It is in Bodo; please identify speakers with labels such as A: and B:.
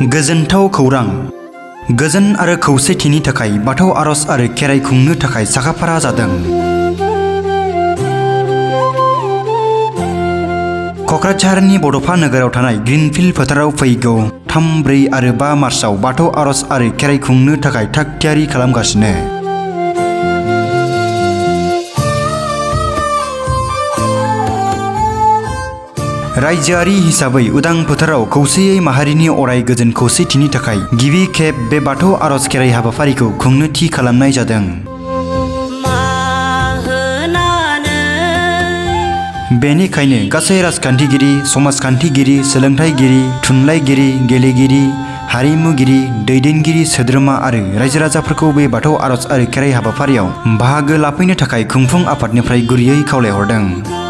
A: गोजोनथाव खौरां। गोजोन आरो खौसेथिनि थाखाय बाथौ आरज आरो खेराइ खुंनो थाखाय साखाफारा जादों। क'क्राझारनि बड'फा नोगोराव थानाय ग्रीनफील्ड फोथाराव फैगौ 3, 4 आरो 5 मार्चआव बाथौ आरज आरो खेराइ खुंनो थाखाय थाग थियारि खालामगासिनो। रायजोआरि हिसाबै उदां फोथाराव खौसेयै माहारिनि अराय गोजोन खौसेथिनि थाखाय गिबि खेब बे बाथौ आरज खेराइ हाबाफारिखौ खुंनो थि खालामनाय जादों। बेनिखायनो गासै राजखान्थिगिरि, समाजखान्थिगिरि, सोलोंथाइगिरि, थुनलाइगिरि, गेलेगिरि, हारिमुगिरि, दैदेनगिरि, सोद्रोमा आरो रायजो राजाफोरखौ बे बाथौ आरज आरो खेराइ हाबाफारियाव बाहागो लाफैनो थाखाय खुंफुं आफादनिफ्राय गुरैयै खावलायहरदों।